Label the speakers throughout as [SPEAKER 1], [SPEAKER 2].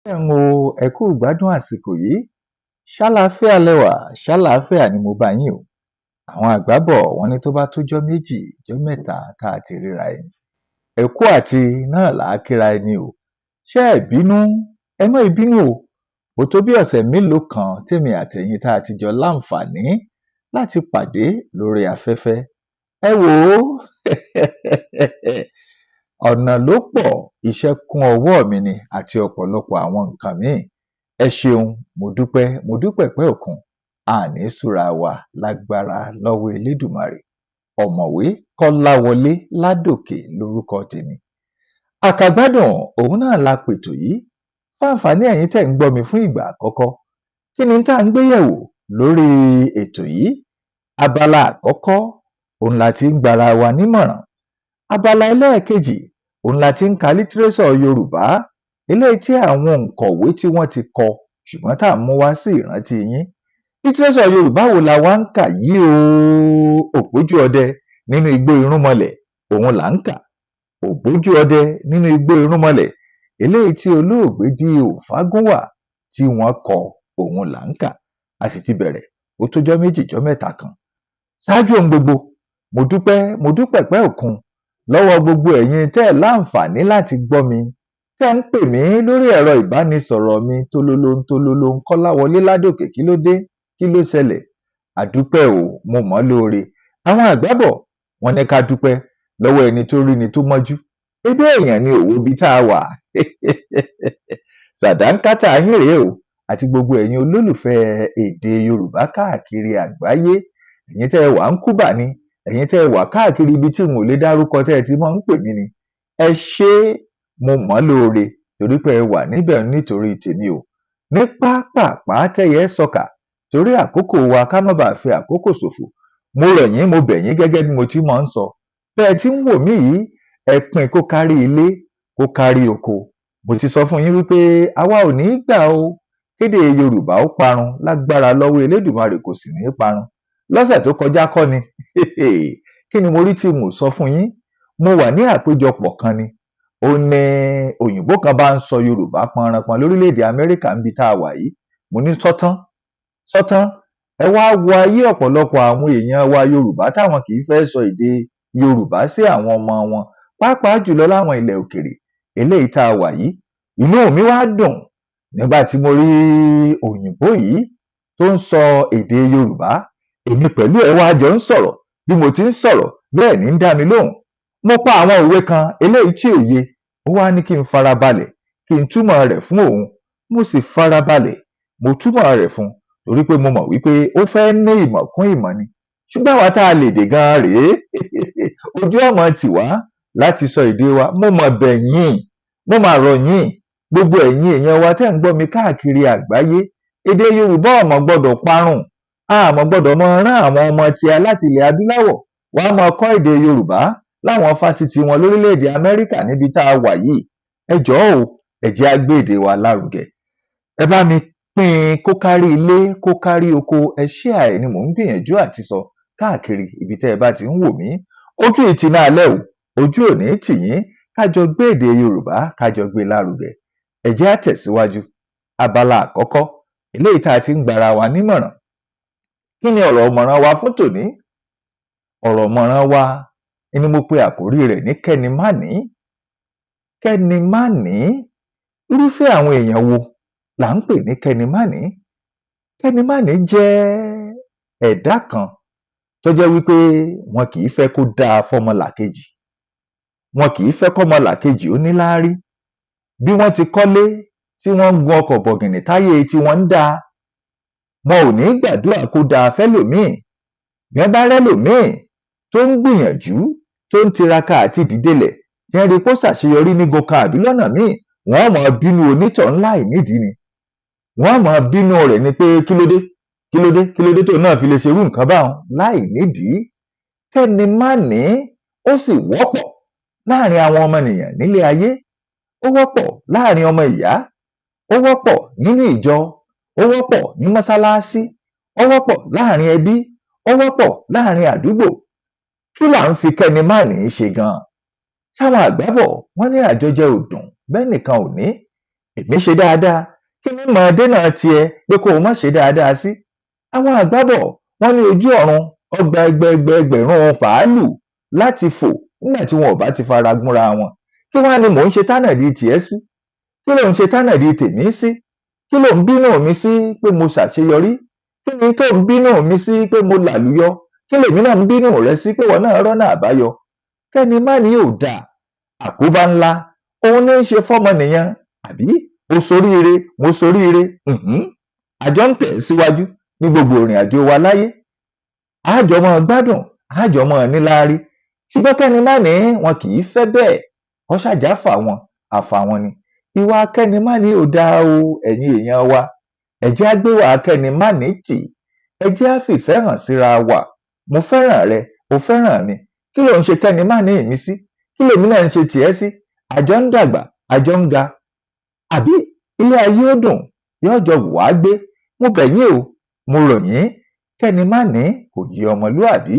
[SPEAKER 1] Ẹ ń o, ẹ kú ìgbádùn àsìkò yìí. Ṣàlàáfíà lẹwà, ṣàlàáfíà ni mo bá yín o. Àwọn àgbà bọ̀ wọ́n ní tó bá tójọ́ méjì, jọ́ mẹ́ta tá a ti ríra ẹni. Ẹ kú àti náà là á kíra ẹni o. Ṣé ẹ bínú? Ẹ má bínú o. Ó tó bí ọ̀sẹ̀ mélòó kan tèmi àtẹ̀yin tá a ti jọ láǹfààní láti pàdé lórí afẹ́fẹ́. Ẹ wò ó. Ọ̀nà ló pọ̀, iṣẹ́ kún ọwọ́ mi ni àti ọ̀pọ̀lọpọ̀ àwọn nǹkan míì. Ẹ ṣeun, mo dúpẹ́, mo dúpẹ́ pẹ́ òkun. Àní súra wa lágbára lọ́wọ́ Elédùmarè. Ọ̀mọ̀wé Kọ́láwọlé Ládòkè lórúkọ tèmi. Àkàgbádùn òun náà la pètò yìí. Fún àǹfààní ẹ̀yin tẹ́ ń gbọ́ mi fún ìgbà àkọ́kọ́. Kí ni tá à ń gbé yẹ̀wò lórí ètò yìí? Abala àkọ́kọ́, òun la ti ń gbara wa nímọ̀ràn. Abala ẹlẹ́ẹ̀kejì, òun la ti ń ka lítírésọ̀ Yorùbá, eléyìí tí àwọn òǹkọ̀wé tí wọ́n ti kọ ṣùgbọ́n tá à ń mú wá sí ìrántí yín. Lítírésọ̀ Yorùbá wo la wá ń kà yìí o? Ògbójú ọdẹ nínú igbó irúnmọlẹ̀, òun là ń kà. Ògbójú ọdẹ nínú igbó irúnmọlẹ̀, eléyìí tí olóògbé D.O. Fágúnwà tí wọ́n kọ, òun là ń kà. A sì ti bẹ̀rẹ̀, ó tójọ́ méjì, jọ́ mẹ́ta kan. Ṣáájú ohun gbogbo, mo dúpẹ́, mo dúpẹ́ pẹ́ òkun lọ́wọ́ gbogbo ẹ̀yin tẹ́ ẹ̀ láǹfààní láti gbọ́ mi, tẹ́ ń pè mí lórí ẹ̀rọ ìbánisọ̀rọ̀ mi tololo ń Kọ́láwọlé Ládòkè. Kí ló dé? Kí ló ṣẹlẹ̀? Àdúpẹ́ o, mo mọ̀ ọ́ lóore. Àwọn àgbà bọ̀ wọ́n ní ká dúpẹ́ lọ́wọ́ ẹni tó rí ni tó mọ́jú. Ebí èèyàn ni òwò ibi tá a wà. Sàdánkátà yín rèé o, àti gbogbo ẹ̀yin olólùfẹ́ èdè Yorùbá káàkiri àgbáyé. Ẹ̀yin tẹ́ ẹ wà ń Kúbà ni, ẹ̀yin tẹ́ ẹ wà káàkiri ibi tí n ò lè dárúkọ tẹ́ ẹ ti máa ń pè mí ni. Ẹ ṣé, mo mọ̀ ọ́ lóore torí pé ẹ wà níbẹ̀ nítorí tèmi o. Ní pápàpá tẹ́yẹ sọkà torí àkókò wa ká má bàa fi àkókò ṣòfò. Mo rọ̀ yín, mo bẹ̀ yín gẹ́gẹ́ bí mo ti máa ń sọ. Bẹ́ ẹ ti ń wò mí yìí, ẹ pín kó kárí ilé, kó kárí oko. Mo ti sọ fún yín wípé àwa ò ní gbà o kédè Yorùbá ó parun lágbára lọ́wọ́ Elédùmarè, kò sì ní parun. Lọ́sẹ̀ tó kọjá kọ́ ni. Kí ni mo rí tí n ò sọ fún yín? Mo wà ní àpéjọpọ̀ kan ni. Ó ní òyìnbó kan bá ń sọ Yorùbá pọnranpọn lórílẹ̀-èdè Amẹ́ríkà níbi tá a wà yìí. Mo ní sọ́tán, sọ́tán. Ẹ wá wo ayé ọ̀pọ̀lọpọ̀ àwọn èèyàn wa Yorùbá táwọn kì í fẹ́ sọ èdè Yorùbá sí àwọn ọmọ wọn, pàápàá jùlọ láwọn ilẹ̀ òkèrè eléyìí tá a wà yìí. Inú mi wá dùn nígbà tí mo rí òyìnbó yìí tó ń sọ èdè Yorùbá. Èmi pẹ̀lú ẹ̀ wá jọ ń sọ̀rọ̀. Bí mo ti ń sọ̀rọ̀ bẹ́ẹ̀ ní ń dá mi lóhùn. Mo pa àwọn òwe kan eléyìí tí ò yé, ó wá ní kí n farabalẹ̀ kí n túmọ̀ rẹ̀ fún òun. Mo sì farabalẹ̀, mo túmọ̀ rẹ̀ fún un torí pé mo mọ̀ wípé ó fẹ́ ní ìmọ̀ kún ìmọ̀ ni. Ṣùgbọ́n àwa tá a lè dè gan-an rèé, ojú ọmọ tì wá láti sọ èdè wa. Mo mọ̀ bẹ̀ yín, mo mà rọ̀ yín, gbogbo ẹ̀yin èèyàn wa tẹ́ ń gbọ́ mi káàkiri àgbáyé. Èdè Yorùbá ò mọ̀ gbọ́dọ̀ parun. A mọ̀ gbọ́dọ̀ mọ rán àwọn ọmọ tíá láti ilẹ̀ adúláwọ̀ wàá máa kọ́ èdè Yorùbá láwọn fásitì wọn lórílẹ̀-èdè Amẹ́ríkà níbi tá a wà yìí. Ẹ jọ̀ọ́ o, ẹ jẹ́ á gbé èdè wa lárugẹ. Ẹ bá mi pín in kó kárí ilé, kó kárí oko. Ẹ share ẹ̀ ni mò ń gbìyànjú àti sọ káàkiri ibi tẹ́ ẹ bá ti ń wò mí. Ojú ìtì náà lẹ́ o, ojú ò ní tì yín. Ká jọ gbé èdè Yorùbá, ká jọ gbé lárugẹ. Ẹ jẹ́ á tẹ̀síwájú. Abala àkọ́kọ́ eléyìí tá a ti ń gbara wa nímọ̀ràn. Kí ni ọ̀rọ̀ ìmọ̀ràn wa fún tòní? Ọ̀rọ̀ ìmọ̀ràn wa ni mo pe àkórí rẹ̀ ní kẹ́ni-má-ní. Kẹ́ni-má-ní. Irúfẹ́ àwọn èèyàn wo là ń pè ní kẹ́ni-má-ní? Kẹ́ni-má-ní jẹ́ ẹ̀dá kan tó jẹ́ wípé wọn kì í fẹ́ kó dáa fọ́mọlàkejì. Wọn kì í fẹ́ kọ́mọlàkejì ó níláárí. Bí wọ́n ti kọ́lé tí wọ́n ń gun ọkọ̀ bọ̀gìnì táyé tiwọn ń dáa, wọn ò ní gbàdúrà kó dáa fẹ́lòmíì. Bí wọ́n bá rẹ́lòmíì tó ń gbìyànjú, tó ń tiraka àti dìdelẹ̀, tí wọ́n rí i pé ó ṣàṣeyọrí nígun kan àbí lọ́nà míì, wọ́n ó máa bínú onítọ̀hún láì nídìí ni. Wọ́n ó máa bínú rẹ̀ ni pé kí ló dé? Kí ló dé? Kí ló dé tóun náà fi lè ṣerú nǹkan báun láì nídìí? Kẹ́ni-má-ní ó sì wọ́pọ̀ láàrin àwọn ọmọnìyàn nílé ayé. Ó wọ́pọ̀ láàrin ọmọ ìyá, ó wọ́pọ̀ nínú ìjọ, ó wọ́pọ̀ ní mọ́sálásí, ó wọ́pọ̀ láàrin ẹbí, ó wọ́pọ̀ láàrin àdúgbò. Kí là ń fi kẹ́ni-má-ní ṣe gan-an? Ṣáwọn àgbà bọ̀ wọ́n ní àjọjẹ ò dùn bẹ́nìkan ò ní. Èmi ṣe dáadáa, kí ni mọ̀ dènà tiẹ̀ pé kó o má ṣe dáadáa sí? Àwọn àgbà bọ̀, wọ́n ní ojú ọ̀run ọgbà ẹgbẹẹgbẹ̀rún fàálù láti fò nígbà tí wọn ò bá ti fara gúnra wọn. Kí wàá ni mò ń ṣe tánàdí tiẹ̀ sí? Kí ló ń ṣe tánàdí tèmi sí? Kí ló ń bínú mi sí pé mo ṣàṣeyọrí? Kí ni tó ń bínú mi sí pé mo làlùyọ? Kí lèmi náà ń bínú rẹ sí pé wọn náà rọ́nà àbáyọ? Kẹ́ni má ní ò dáa, àkóbá ńlá òun ní í ṣe fọ́mọnìyàn. Àbí o soríire, mo soríire, àjọ ń tẹ̀ síwájú ní gbogbo ìrìn àjò wa láyé, àjọ máa gbádùn, àjọ máa níláárí. Ṣùgbọ́n kẹ́ni má ní wọn kì í fẹ́ bẹ́ẹ̀, wọ́n ṣàjà fà wọn, àfà wọn ni. Ìwà kẹ́ni má ní ò dáa o, ẹ̀yin èèyàn wa. Ẹ jẹ́ á gbé wà kẹ́ni má ní tì, ẹ jẹ́ á fìfẹ́ hàn síra wa. Mo fẹ́ràn rẹ, o fẹ́ràn mi. Kí ló ń ṣe kẹ́ni má ní mi sí? Kí lèmi náà ń ṣe tiẹ̀ sí? Àjọ ń dàgbà, àjọ ń ga. Àbí ilé ayé ó dùn, yóò jọ wù wá gbé. Mo bẹ̀ yín o, mo rọ̀ yín, kẹ́ni má ní kò yẹ ọmọlúàbí.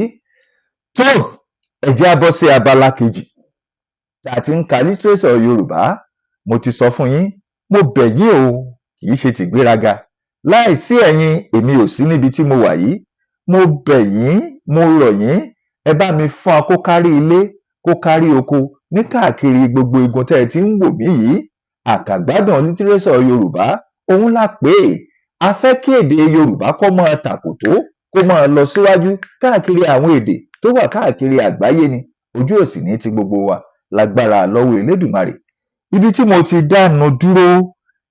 [SPEAKER 1] Tó, ẹ jẹ́ á bọ́ sí abala kejì tá a ti ń ka lítírésọ̀ Yorùbá. Mo ti sọ fún yín, mo bẹ̀ yín o, kì í ṣe tìgbéraga. Láì sí ẹ̀yin, èmi ò sí níbi tí mo wà yìí. Mo bẹ̀ yín, mo rọ̀ yín, ẹ bá mi fọ́n kó kárí ilé, kó kárí oko, ní káàkiri gbogbo igun tẹ́ ẹ ti ń wò mí yìí. Àkàgbádùn lítírésọ̀ Yorùbá òun la pè é. A fẹ́ kí èdè Yorùbá kó máa tàkòtó, kó máa lọ síwájú káàkiri àwọn èdè tó wà káàkiri àgbáyé ni. Ojú ò sì ní ti gbogbo wa lágbára lọ́wọ́ Elédùmarè. Ibi tí mo ti dánu dúró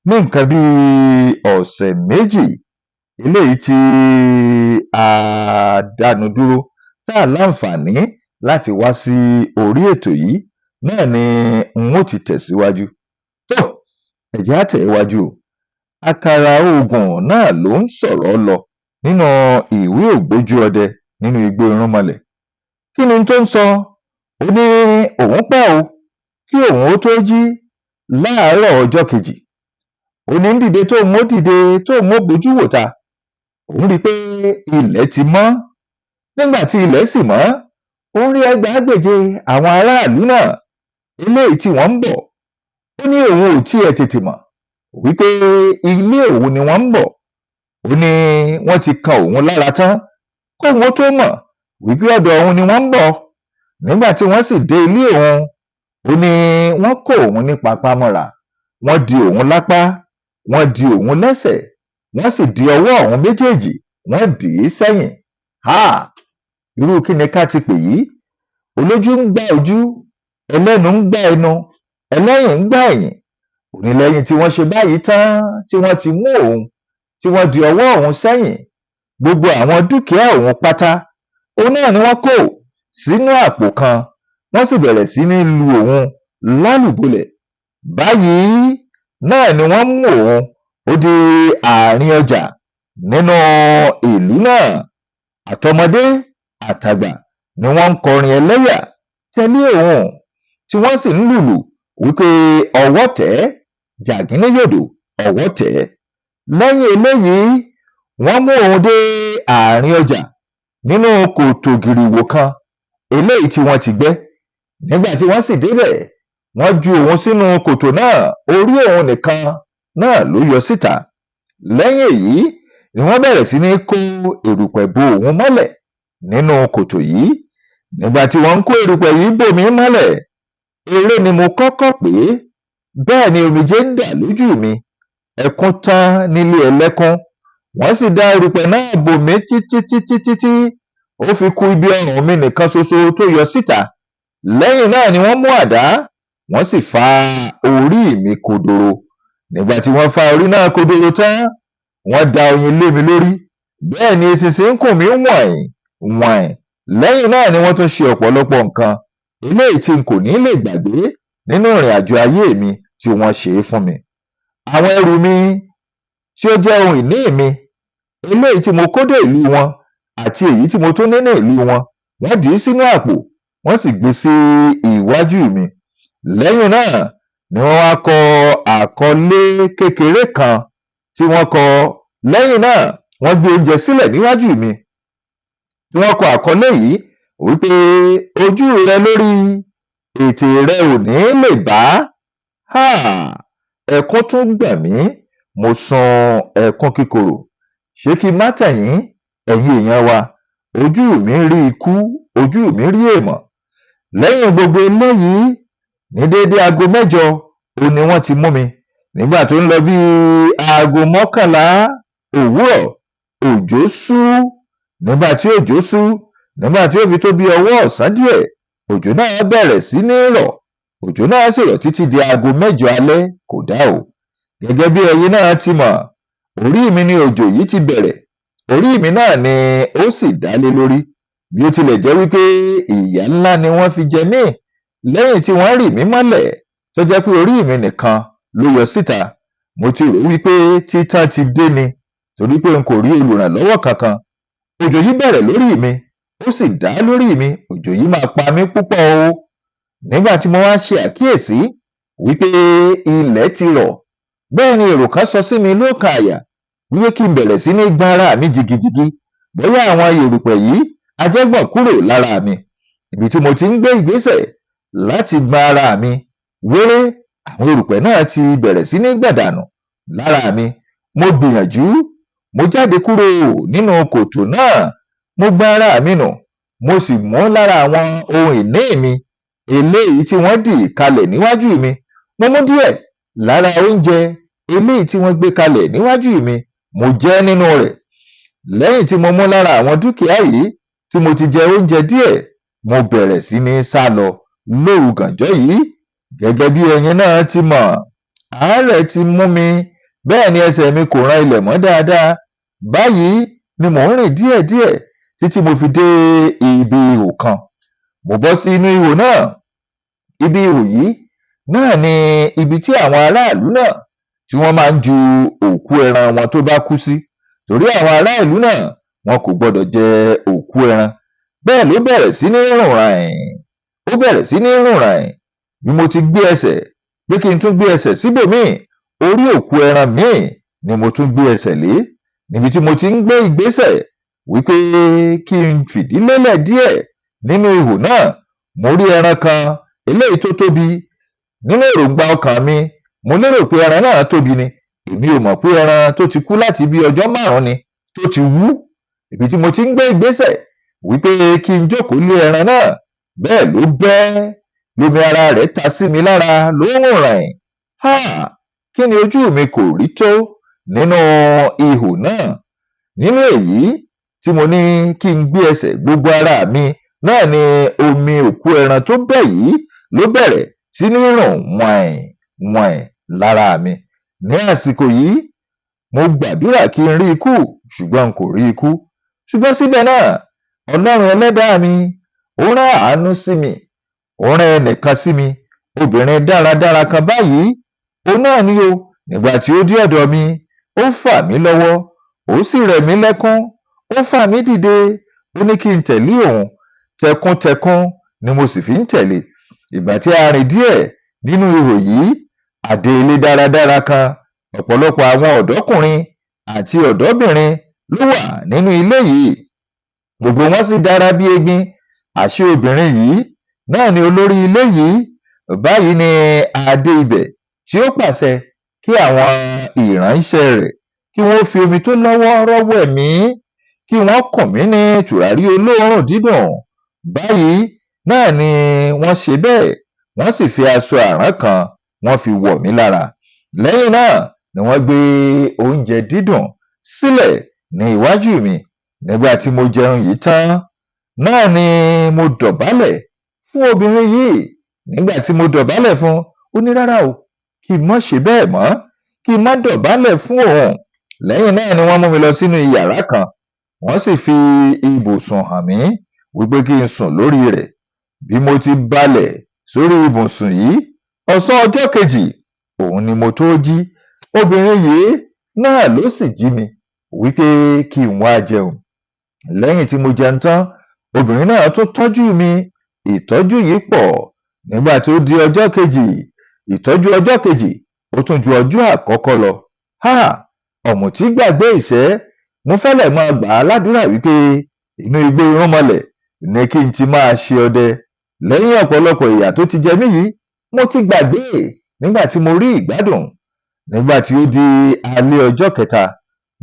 [SPEAKER 1] ní nǹkan bíi ọ̀sẹ̀ méjì eléyìí tí a dánu dúró tá a láǹfààní láti wá sí orí ètò yìí náà ni n ó ti tẹ̀síwájú. Tó, ẹ jẹ́ á tẹ̀wájú o. Àkàrà oògùn náà ló ń sọ̀rọ̀ lọ nínú ìwé Ògbójú Ọdẹ nínú Igbó Irúnmọlẹ̀. Kí ni tó ń sọ? Ó ní òun pẹ́ o kí òun ó tó jí láàárọ̀ ọjọ́ kejì. Ó ní dìde tóun ó dìde tóun ó bójú wò ta. Òun rí i pé ilẹ̀ ti mọ́. Nígbà tí ilẹ̀ sì mọ́, òun rí ẹgbàágbèje àwọn aráàlú náà eléyìí tí wọ́n ń bọ̀. Ó ní òun ò tiẹ̀ tètè mọ̀ wípé ilé òun ni wọ́n ń bọ̀. Ó ní wọ́n ti kan òun lára tán kóun ó tó mọ̀ wípé ọ̀dọ̀ òun ni wọ́n ń bọ̀. Nígbà tí wọ́n sì dé ilé òun, ó ní wọ́n kó òun ní papá mọ́ra, wọ́n di òun lápá, wọ́n di òun lẹ́sẹ̀, wọ́n sì di ọwọ́ òun méjèèjì, wọ́n dì í sẹ́yìn. Ha! Irú kí ni ká ti pè yìí? Olójú ń gbá ojú, ẹlẹ́nu ń gbá ẹnu, ẹlẹ́yìn ń gbá ẹ̀yìn. Òní lẹ́yìn tí wọ́n ṣe báyìí tán, tí wọ́n ti mú òun, tí wọ́n di ọwọ́ òun sẹ́yìn, gbogbo àwọn dúkìá òun pátá, òun náà ni wọ́n kó sínú àpò kan, wọ́n sì bẹ̀rẹ̀ sí ní lu òun lálùbọ́lẹ̀. Báyìí náà ni wọ́n mú òun ó di àárín ọjà nínú ìlú náà. Àtọmọdé àtàgbà ni wọ́n ń kọrin ẹlẹ́yà tẹ̀lé òun, tí wọ́n sì ń lùlù wípé ọwọ́ tẹ̀ ẹ́, jàgínníyòdò ọwọ́ tẹ̀ ẹ́. Lẹ́yìn eléyìí, wọ́n mú òun dé àárín ọjà nínú kòtò gìrìwò kan eléyìí tí wọ́n ti gbẹ́. Nígbà tí wọ́n sì débẹ̀, wọ́n ju òun sínú kòtò náà, orí òun nìkan náà ló yọ síta. Lẹ́yìn èyí ni wọ́n bẹ̀rẹ̀ sí ní kó erùpẹ̀ bo òun mọ́lẹ̀ nínú kòtò yìí. Nígbà tí wọ́n ń kó erùpẹ̀ yìí bò mí mọ́lẹ̀, eré ni mo kọ́kọ́ pè é. Bẹ́ẹ̀ ni omijé ń dà lójú mi, ẹkún tán nílé ẹlẹ́kún. Wọ́n sì da erùpẹ̀ náà bò mí títí títí títí ó fi ku ibi ọrùn mi nìkan ṣoṣo tó yọ síta. Lẹ́yìn náà ni wọ́n mú àdá, wọ́n sì fa orí mi kodoro. Nígbà tí wọ́n fa orí náà kodoro tán, wọ́n da oyin lé mi lórí. Bẹ́ẹ̀ ni eṣinṣin ń kùn mí wọ̀nyìn wọ̀nyìn. Lẹ́yìn náà ni wọ́n tún ṣe ọ̀pọ̀lọpọ̀ nǹkan eléyìí tí n kò ní lè gbàgbé nínú ìrìn àjò ayé mi tí wọ́n ṣe é fún mi. Àwọn ẹrù mi tí ó jẹ́ ohun ìní mi eléyìí tí mo kó dé ìlú wọn àti èyí tí mo tún ní ní ìlú wọn, wọ́n dì í sínú àpò, wọ́n sì gbé sí iwájú mi. Lẹ́yìn náà ni wọ́n wá kọ àkọlé kékeré kan tí wọ́n kọ. Lẹ́yìn náà wọ́n gbé oúnjẹ sílẹ̀ níwájú mi tí wọ́n kọ àkọlé yìí wípé ojú rẹ lórí ètè rẹ ò ní lè bá. Ẹkún tún gbọn mí, mo sun ẹkún kíkorò. Ṣé kí n má tàn yín, ẹyin èèyàn wa? Ojú mi rí ikú, ojú mi rí èèmọ. Lẹyìn gbogbo eléyìí, ní déédé aago 8 ó ní wọn ti mú mi. Nígbà tó ń lọ bíi aago 11 òwúrọ, òjò ṣú. Nígbà tí òjò ṣú, nígbà tí ó fi tó bí ọwọ ọsán díẹ, òjò náà bẹrẹ sí ní rọ. Òjò náà sì rọ títí di aago 8 alẹ, kò dá o. Gẹgẹ bí ẹyin náà ti mọ, orí mi ni òjò yìí ti bẹrẹ, orí mi náà ni ó sì dá lé lórí. Bí ó tilẹ jẹ wípé ìyà ńlá ni wọn fi jẹ mí lẹyìn tí wọn rì mí mọlẹ, tó jẹ pé orí mi nìkan ló yọ síta. Mo ti rò wípé títàn ti dé ni, torí pé n kò rí olùrànlọwọ kankan. Òjò yìí bẹrẹ lórí mi, ó sì dá lórí mi. Òjò yìí máa pa mí púpọ o. Nígbà tí mo wá ṣe àkíyèsí wípé ilẹ ti rọ, bẹẹ ni èrò kan sọ sí mi lọkàn àyà wípé kí n bẹrẹ sí ní gbọn ara mi jìgìjìgì, bóyá àwọn erùpẹ yìí ajẹgbọn kúrò lára mi. Ibi tí mo ti ń gbé ìgbésẹ láti gbọn ara mi wéré, àwọn erùpẹ náà ti bẹrẹ sí ní gbọn dànù lára mi. Mo gbìyànjú, mo jáde kúrò nínú kòtò náà, mo gbọn ara mi nù, mo sì mú lára àwọn ohun ìní mi eléyìí tí wọn dì kalẹ níwájú mi. Mo mú díẹ lára oúnjẹ eléyìí tí wọn gbé kalẹ níwájú mi, mo jẹ nínú rẹ. Lẹyìn tí mo mú lára àwọn dúkìá yìí, tí mo ti jẹ oúnjẹ díẹ, mo bẹrẹ sí ní sá lọ lóru gànjọ yìí. Gẹgẹ bí ẹyin náà ti mọ, àárẹ ti mú mi, bẹẹ ni ẹsẹ mi kò ran ilẹ mọ dáadáa. Báyìí ni mò ń rìn díẹdíẹ títí mo fi dé ibi ihò kan. Mo bọ sí inú ihò náà. Ibi ihò yìí náà ni ibi tí àwọn aráàlú náà tí wọn máa ń ju òkú ẹran wọn tó bá kú sí, torí àwọn aráàlú náà wọn kò gbọdọ jẹ òkú ẹran. Bẹẹ ló bẹrẹ sí ní rùn ràìn, ó bẹrẹ sí ní rùn ràìn. Bí mo ti gbé ẹsẹ pé kí n tún gbé ẹsẹ síbòmíín, orí òkú ẹran miín ni mo tún gbé ẹsẹ lé. Níbi tí mo ti ń gbé ìgbésẹ wípé kí n fìdí lélẹ díẹ nínú ihò náà, mo rí ẹran kan eléyìí tó tóbi. Nínú èròǹgbà ọkàn mi, mo lérò pé ẹran náà tóbi ni. Èmi ò mọ pé ẹran tó ti kú láti bíi ọjọ márùnún ni, tó ti wú. Ibi tí mo ti ń gbé ìgbésẹ wípé kí n jókòó lé ẹran náà, bẹẹ ló bẹ lómi ara rẹ ta sí mi lára, ló ń rùn ràìn. Háà, kí ni ojú mi kò rí tó nínú ihò náà? Nínú èyí tí mo ní kí n gbé ẹsẹ, gbogbo ara mi náà ni omi òkú ẹran tó bẹ yìí ló bẹrẹ sí ní rùn wàìn wàìn lára mi. Ní àsìkò yìí, mo gbàdúrà kí n rí ikú, ṣùgbọn n kò rí ikú. Ṣùgbọn síbẹ náà, Ọlọrun ẹlẹdàá mi ó rán àánú sí mi, ó rán ẹnìkan sí mi, obìnrin dáradára kan báyìí òun náà ni o. Nígbà tí ó dé ọdọ mi, ó fà mí lọwọ, ó sì rẹ mí lẹkún, ó fà mí dìde, ó ní kí n tẹlé òun. Tẹkùntẹkùn ni mo sì fi ń tẹlé. Ìgbà tí a rìn díẹ nínú ihò yìí, a dé ilé dáradára kan. Ọpọlọpọ àwọn ọdọkùnrin àti ọdọbìnrin ló wà nínú ilé yìí, gbogbo wọn sì dára bíi egbin. Àṣé obìnrin yìí náà ni olórí ilé yìí. Báyìí ni a dé ibẹ tí ó pàṣẹ kí àwọn ìránṣẹ rẹ kí wọn fi omi tó lọ wọọrọ wẹ mí, kí wọn kùn mí ní tùràrí olóòórùn dídùn. Báyìí náà ni wọn ṣe bẹẹ, wọn sì fi aṣọ àrán kan, wọn fi wọ mí lára. Lẹyìn náà ni wọn gbé oúnjẹ dídùn sílẹ ní iwájú mi. Nígbà tí mo jẹun yìí tán náà ni mo dọbálẹ fún obìnrin yìí. Nígbà tí mo dọbálẹ fún un, ó ní rárá o, kí n má ṣe bẹẹ mọ, kí n má dọbálẹ fún òun. Lẹyìn náà ni wọn mú mi lọ sínú iyàrá kan, wọn sì fi ibùsùn hàn mí wípé kí n sùn lórí rẹ. Bí mo ti balẹ sórí ibùsùn yìí, ọsán ọjọ kejì òun ni mo tóó jí. Obìnrin yìí náà ló sì jí mi wípé kí n wáá jẹun. Lẹyìn tí mo jẹun tán, obìnrin náà tún tọjú mi. Ìtọjú yìí pọ. Nígbà tó di ọjọ kejì, ìtọjú ọjọ kejì ó tún ju ọjọ àkọkọ lọ. Háà, ọmùtí gbàgbé ìṣe. Mo fẹlẹ máa gbà á ládùúrà wípé inú igbó irúnmọlẹ ni kí n ti máa ṣe ọdẹ. Lẹyìn ọpọlọpọ ìyà tó ti jẹ mí yìí, mo ti gbàgbé nígbà tí mo rí ìgbádùn. Nígbà tí ó di alẹ́ ọjọ́ kẹta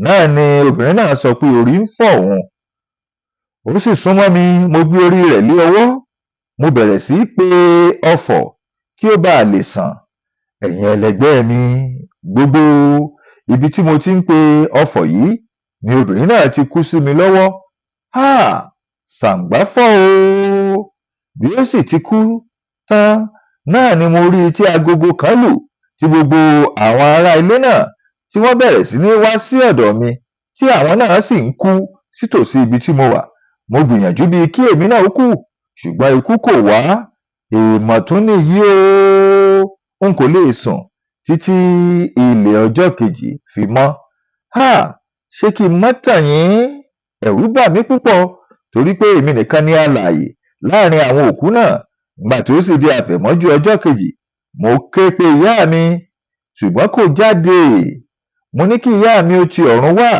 [SPEAKER 1] náà ni obìnrin náà sọ pé orí ń fọ́ òun. Ó sì súnmọ́ mi, mo gbé orí rẹ̀ lé ọwọ́, mo bẹ̀rẹ̀ sí í pe ọfọ̀ kí ó bàa lè sàn. Ẹ̀yin ẹlẹgbẹ́ mi, gbogbo ibi tí mo ti ń pe ọfọ̀ yìí ni obìnrin náà ti kú sí mi lọ́wọ́. Háà! Ṣàǹgbá fọ́ o! Bí ó sì ti kú tán náà ni mo rí tí agogo kan lù, tí gbogbo àwọn ará ilé náà tí wọ́n bẹ̀rẹ̀ sí ní wá sí ọ̀dọ̀ mi, tí àwọn náà sì ń kú sítòsí ibi tí mo wà. Mo gbìyànjú bíi kí èmi náà ó kú, ṣùgbọ́n ikú kò wá. Èèmọ̀ tún nìyí o! N kò lè sùn títí ilẹ̀ ọjọ́ kejì fi mọ́. Háà! Ṣé kí n má tàn yín? Ẹ̀rù bà mí púpọ̀ torí pé èmi nìkan ni alààyè láàrin àwọn òkú náà. Nígbà tí ó sì di àfẹ̀mọ́jú ọjọ́ kejì, mo ké pe ìyá mi, ṣùgbọ́n kò jáde. Mo ní kí ìyá mi ó ti ọ̀run wá.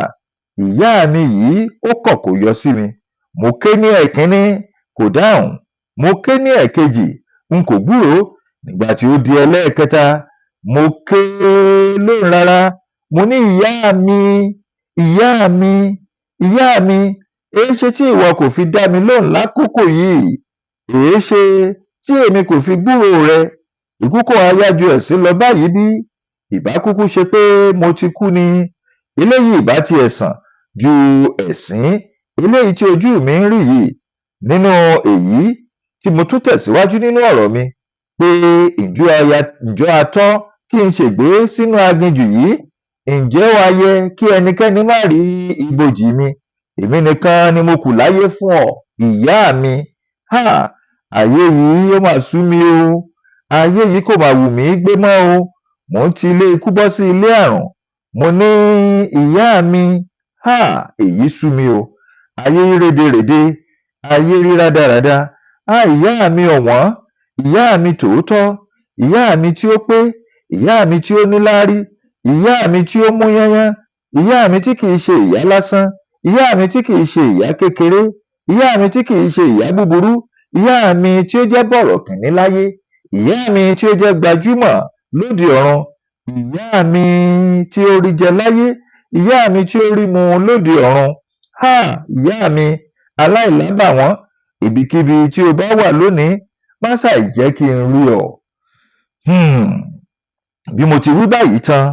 [SPEAKER 1] Ìyá mi yìí ó kọ̀, kò yọ sí mi. Mo ké ní ẹ̀kínní, kò dáhùn. Mo ké ní ẹ̀kejì, n kò gbúròó. Nígbà tí ó di ẹlẹ́ẹ̀kẹta, mo ké lóhùn rara. Mo ní, ìyá mi, ìyá mi, ìyá mi, èéṣe tí ìwọ kò fi dá mi lóhùn lákòókò yìí? Èéṣe tí èmi kò fi gbúròó rẹ? Ikú kò ha yá ju ẹ̀sín lọ báyìí bí? Ìbá kúkú ṣe pé mo ti kú ni. Eléyìí ìbá tiẹ̀ sàn ju ẹ̀sín eléyìí tí ojú mi ń rí yìí. Nínú èyí tí mo tún tẹ̀síwájú nínú ọ̀rọ̀ mi pé ǹjọ́ a tọ́ kí n ṣègbé sínú aginjù yìí? Ǹjẹ́ ó wá yẹ kí ẹnikẹ́ni má rí ibojì mi? Èmi nìkan ni mo kù láyé fún ọ, ìyá mi. Háà! Ayé yìí ó mà sú mi o. Ayé yìí kò mà wù mí gbé mọ́ o. Mò ń ti ilé ikú bọ́ sí ilé àrùn. Mo ní, ìyá mi, háà! Èyí sú mi o. Ayé rí rédèrèdè, ayé rí rádaràda. Á, ìyá mi ọ̀wọ́n, ìyá mi tòótọ́, ìyá mi tí ó pé, ìyá mi tí ó níláárí, ìyá mi tí ó mú yányán, ìyá mi tí kìí ṣe ìyá lásán, ìyá mi tí kìí ṣe ìyá kékeré, ìyá mi tí kìí ṣe ìyá búburú, ìyá mi tí ó jẹ́ bọ̀rọ̀kìnní láyé, ìyá mi tí ó jẹ́ gbajúmọ̀ lóde ọ̀run, ìyá mi tí ó rí jẹ láyé, ìyá mi tí ó rí mu lóde ọ̀run. Háà! Ìyá mi aláìlábàwọ́n, ibikíbi tí o bá wà lónìí, má ṣàì jẹ́ kí n rí ọ. Bí mo ti wí báyìí tán,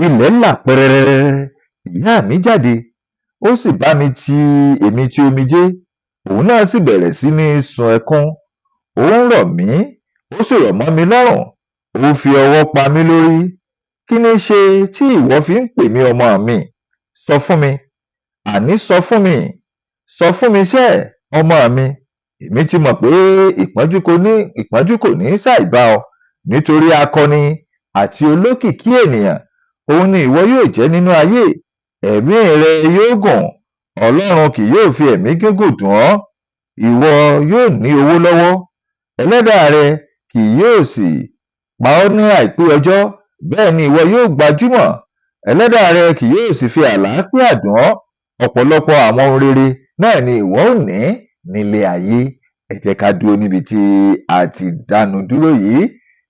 [SPEAKER 1] ilẹ̀ là pẹrẹrẹrẹ. Ìyá mi jáde, ó sì bá mi ti èmi ti omijé. Òun náà sì bẹ̀rẹ̀ sí ní sun ẹkún. Ó ń rọ̀ mí, ó sì rọ̀ mọ́ mi lọ́rùn. Ó fi ọwọ́ pa mí lórí. Kí ní ṣe tí ìwọ fi ń pè mí ọmọ mi? Sọ fún mi. Àní sọ fún mi. Sọ fún mi ṣẹ́, ọmọ mi. Èmi ti mọ̀ pé ìpọ́njú kò ní ṣàì bá ọ, nítorí akọni àti olókìkí ènìyàn òun ni ìwọ yóò jẹ́ nínú ayé. Ẹ̀mí rẹ yóò gùn, Ọlọ́run kì yóò fi ẹ̀mí gígùn dùn ọ́. Ìwọ yóò ní owó lọ́wọ́, ẹlẹ́dàá rẹ kì yóò sì pa ọ́ ní àìpé ọjọ́. Bẹ́ẹ̀ ni ìwọ yóò gbajúmọ̀, ẹlẹ́dàá rẹ kì yóò sì fi àlàáfíà dùn ọ́. Ọ̀pọ̀lọpọ̀ àwọn ohun rere náà ni ìwọ ò ní nílé ayé. Ẹ jẹ́ ká dúró níbi tí a ti dánu dúró yìí.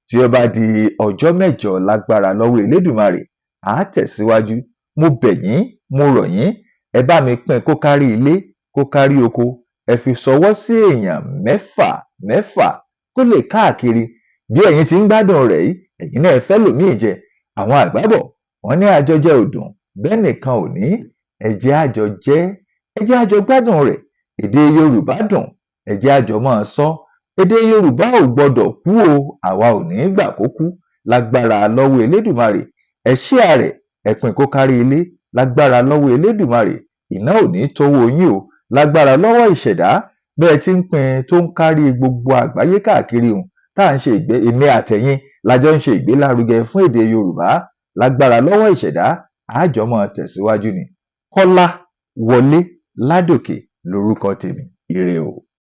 [SPEAKER 1] Tí ó bá di ọjọ́ mẹ́jọ lágbára lọ́wọ́ Elédùmarè, á tẹ̀síwájú. Mo bẹ̀ yín, mo rọ̀ yín, ẹ bá mi pín kó kárí ilé, kó kárí oko. Ẹ fi ṣọwọ́ sí èèyàn mẹ́fà mẹ́fà kó lè káàkiri. Bí ẹ̀yin ti ń gbádùn rẹ̀ yìí, ẹ̀yin náà ẹ fẹ́ lòmíì jẹ. Àwọn àgbà bọ̀, wọ́n ní àjọjẹ ò dùn, bẹ́ẹ̀ nìkan ò ní. Ẹ jẹ́ á jọ jẹ, ẹ jẹ́ á jọ gbádùn rẹ̀. Èdè Yorùbá dùn, ẹ jẹ́ á jọ máa sọ. Èdè Yorùbá ò gbọdọ̀ kú o, àwa ò ní gbà kó kú. Lágbára lọ́wọ́ Elédùmarè, ẹ share rẹ̀, ẹ pín kó kárí ilé. Lágbára lọ́wọ́ Elédùmarè, iná ò ní tówó yín o. Lágbára lọ́wọ́ ìṣẹ̀dá, bẹ́ẹ̀ tí ń pín tó ń kárí gbogbo àgbáyé káàkiri òun, tá à ń ṣe ìgbé, èmi àtẹ̀yin lájọ ń ṣe ìgbélárugẹ fún èdè Yorùbá. Lágbára lọ́wọ́ ìṣẹ̀dá, àjọ máa tẹ̀síwájú ni. Kọ́lá Wọlé Ládòkè lórúkọ tèmi. Ire o.